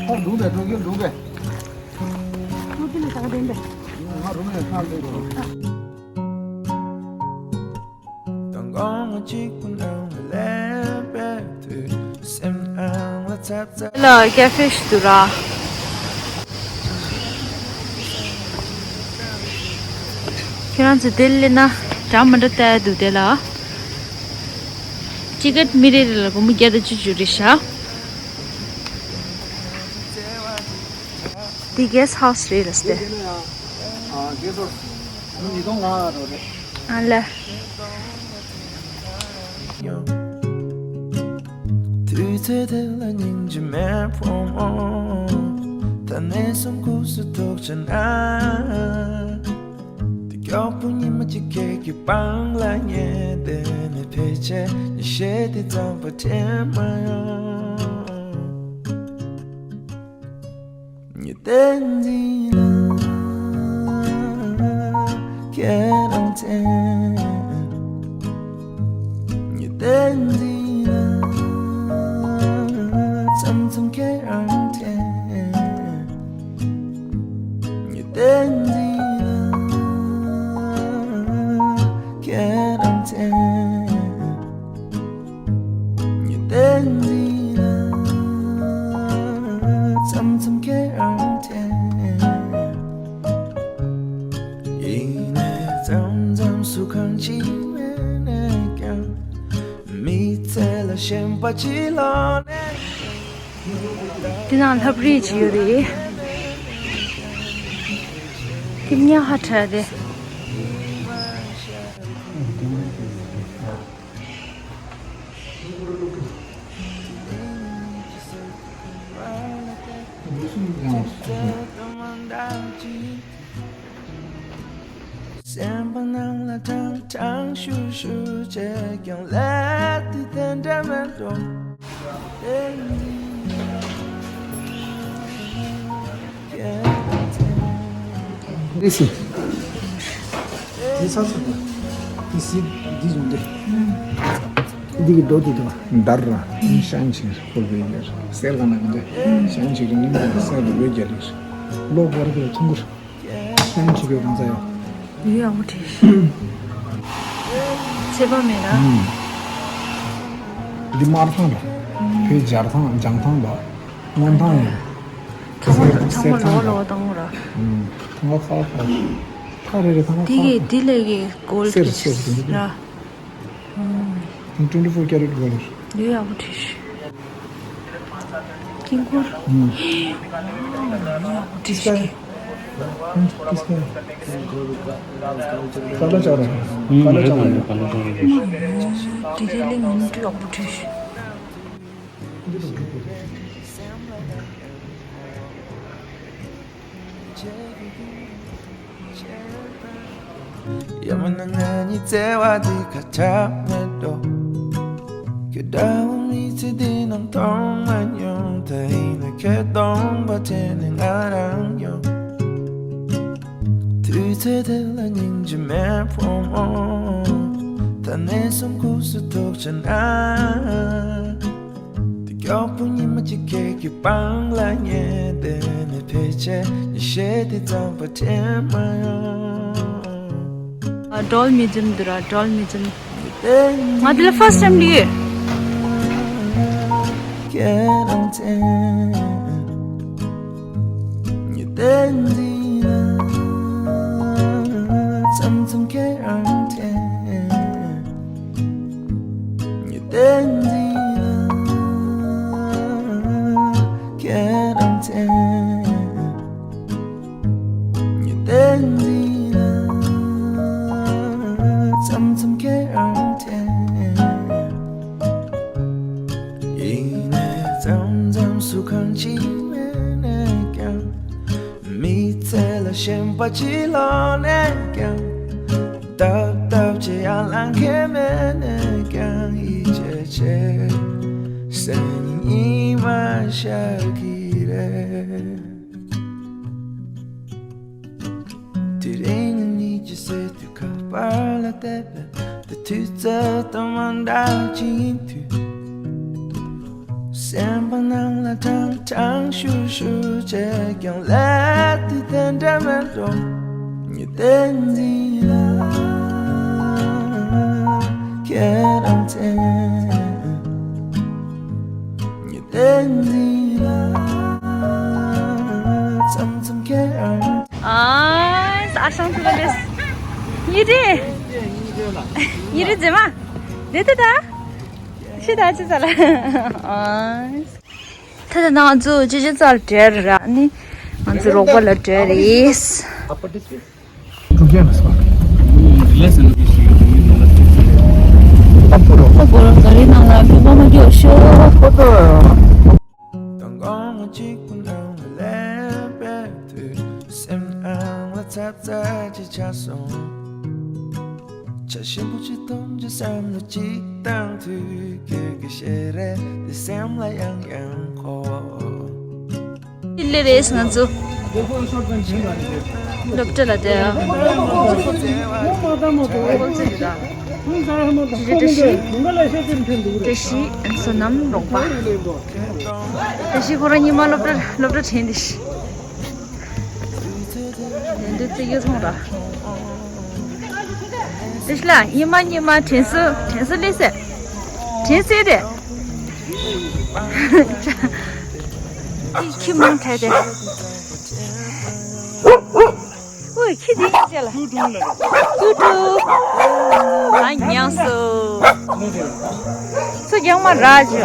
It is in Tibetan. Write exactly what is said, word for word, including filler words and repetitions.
ཁོག་འདུག་པས་འགྲོ་རྒྱུ་འདུག་པས། ཁོག་འདི་ལ་ད་ག་དེ་འདྲ། ང་རུམ་ནས་ཁ་ལེགས་རོ། ལ་ཀ་ཧྥེ་ཞིག་འདུག་ར། ཁྱེད་རང་ཚོ་དེ་སླེབས་ན་འདྲ་མི་འདྲ་ལྟ་ཡ་འདུག་དེ་ལ། ཊི་ཀེ་ཊི་མི་རེ་རེ་ལ་སྒོར་མོ་བརྒྱ་དང་བཅུ་བཅུ་རེད་ཤག་འདི་གེ་སི་ཧའུ་སི་རེད་ལ་སྟེ། ཨ་ལ། དུས་ཚོད་དེ་ལ་སྙིང་རྗེ་མེད་ཕོ་མོ། ད་ནས་བཟུང་ཁུག་སུ་ཐུག་ཆ་ན། དེ་མགྱོགས་པོ་ཉི་མ་གཅིག་ཁྱེད་ཀྱི་པང་ལ་ཉལ་དེ་ནས་ཕལ་ཆེར་ཉི་ཤེལ་དེ་ཙམ་པ་དྲན་མ་ཡོང་། ཉི་ཟླའི་མདུན་ལ་ཁྱེད་རང་མཚན། ཉི་ཟླའི་མདུན་ལ་མཚམས་མཚམས་ཁྱེད་རང་དྲན། ཉི་ཟླའི་མདུན་ལ་ཁྱེད་རང་མཚན། ཉི་ཟླའི་མདུན་ལ་མཚམས་མཚམས་ཁྱེད་རང་དྲན། ཡིན་ནའི་མཚམས་མཚམས་སུ་གང་ཅི་མེད་ནས་ཀྱང་། མི་ཚེ་ལ་ཞེན་པ་ཅི་ལོག་ནས། འདི་ནང་ལྷ་བྲིས་ཅིག་ཡོད་རེད། དེ་ཉག་ཧ་ཁྲ་དེ། སེམས་པ་ནང་ལ་ཀྲང་ཀྲང་ཤུ་ཤུ་བྱས་ཀྱང་ལས་དེ་དེ་འདྲ་མེད་འགྲོ། This is, this is, this is འདི་གི་རྡོ་འདི་དང་འདར་ར་ཤན་ཆེ་ཧོལ་བེ་ཡར་སེར་ག་ན་གི་འདི་ཤན་ཆེ་གི་ནི་སེར་བེ་རྒྱལ་ལི་ལོ་བར་གི་ཆུང་གུར། ཤན་ཆེ་གི་རང་ས་ཡོད། ཡོད་ཡག་པོ་བྲིས། ཚེ་དཔག་མེད་ར། འདི་དམར་ཐང་ར། བོད་སྦྱར་ཐང་ལྗང་ཐང་ལ། སྔོན་ཐང་ཡིན། ཚང་མ་ཚང་མ་ལོག་ལོག་བཏང་ར། ཐང་ག་ཁ་ཁ། ཁ་རེ་རེ་ཐང་ག་ཁ། དེ་གི་དེ་ལས་གི་གོལ་གི་སེར་སེར་དེ་འདི་ར། Twenty four carat gold. ཡོད་ཡག་པོ་བྲིས། དཀྱིལ་འཁོར། ཡག་པོ་བྲིས་ཤིག This guy. काला चावल है। काला चावल है। Detailing into opportunity. ཡ་མ་ན་ང་གཉིས་བརྩེ་བ་འདི་ཁ་ཁྲ་མེད་འགྲོ། ཁྱོད་འདྲ་བོ་མི་ཚེ་འདི་ནང་མཐོང་མ་མྱོང་། ད་ཡིན་ན་ཁྱོད་སྟོང་པ་དྲན་ནས་ང་རང་ཡོང་། དུས་ཚོད་དེ་ལ་སྙིང་རྗེ་མེད་ཕོ་མོ། ད་ནས་བཟུང་ཁུག་སུ་ཐུག་ཆ་ན། དེ་མགྱོགས་པོ་ཉི་མ་གཅིག་ཁྱེད་ཀྱི་པང་ལ་ཉལ་དེ་ནས་ཕལ་ཆེར་ཉི་ཤེལ་དེ་ཙམ་པ་དྲན་མ་ཡོང་། ཨ། སྒྲོལ་མི་ཛིམ་འདུག་ར། སྒྲོལ་མི་ཛིམ། ང་འདི་ལ་first time ལི། ཁྱེད་རང་མཚན། ཉི་ཟླའི་མདུན་ལ་མཚམས་མཚམས་ཁྱེད་རང་དྲན། ཉི་ཟླའི་མདུན་ལ་ཁྱེད་རང་མཚན། ཉི་ཟླའི་མདུན་ལ་མཚམས་མཚམས་ཁྱེད་རང་དྲན། ཡིན་ནའི་མཚམས་མཚམས་སུ་གང་ཅི་མེད་ནས་ཀྱང་། མི་ཚེ་ལ་ཞེན་པ་ཅི་ལོག་ནས་ཀྱང་། སྟབས་སྟབས་ཀྱིས་ཡར་ལངས་མཁན་མེད་ནས་ཀྱང་། ཡིད་ཆེས་བྱེད་སེམས་ཉིད་ཉི་མ་ཤར་གྱི་རེད། དེ་རིང་ཉིད་ཀྱི་སེམས་དུ་ཁ་པར་ལ་བལྟས་པས། དེ་དུས་ཚོད་དང་མ་འདྲ་ཅིག་ཡིན་དུས། བསྟན་པ་ནང་ལ་དྲང་དྲང་ཞུ་ཞུ་བྱས་ཀྱང་ལས་དེ་དེ་འདྲ་མེད་འགྲོ། ཉི་ཟླའི་འཛིན་ལ་ཁྱེད་རང་མཚན། ཉི་ཟླའི་འཛིན་ལ་མཚམས་མཚམས་ཁྱེད་རང་། ཨ་ཨ་ཤང་ཚུ་ལ་ལེས། ཉི་ཟླའི། ཉི་ཟླའི་མཛེས་མ། དེ་དེ་ད། ཤི་ད་ཅི་ཙ་ལ། ཨ། ད་ལྟ་ང་ཚོ་ཅི་ཅི་ཙར་བྲལ་ར་ནི། ང་ཚོ་རོགས་པ་ལ་བྲལ་རེད། ཨ་པོ་རོ་ག་རི་ནང་ལ་བུ་བ་མ་སྐྱོ་ཤོ། དང་གང་གཅིག་པུ་ནང་ལ་ལེན་པའི་དུས། སེམས་ནང་ལ་ཚབ་ཚ་ཅིག་ཆགས་སོང་། བྱ་ཞིམ་པོ་ཅིག་འཐུང་ཅིག་བསམ་བློ་ཅིག་བཏང་དུས། ཁྱོད་ཀྱི་ཞལ་རས་འདི་སེམས་ལ་ཡང་ཡང་འཁོར། ལེ་རེས་ང་ཚོ་སློབ་གྲྭ་ལ་བསྡད། བཀྲ་ཤིས་བཀྲ་ཤིས་བཀྲ་ཤིས་བསོད་ནམས་རོགས་པ། བཀྲ་ཤིས་ཁོ་རང་ཉི་མ་སློབ་གྲྭ་སློབ་གྲྭ་དྲན་དེ་ཤི། དེ་འདྲའི་ཙི་གུ་མཐོང་ར། དེ་ཤི་ལ་ཉི་མ་ཉི་མ་དྲན་གསོ་དྲན་གསོ་ལེ་སེ། དྲན་གསོ་དེ། ཁྱི་མང་ཐལ་ཏེ། ཨོ་ཁྱི་དེ་ཡིན་ཅེ་ལ། ཀྱུ་ཀྲུ། ང་ཉང་སོ། སུ་རྒྱང་མ་ར་ཅེ།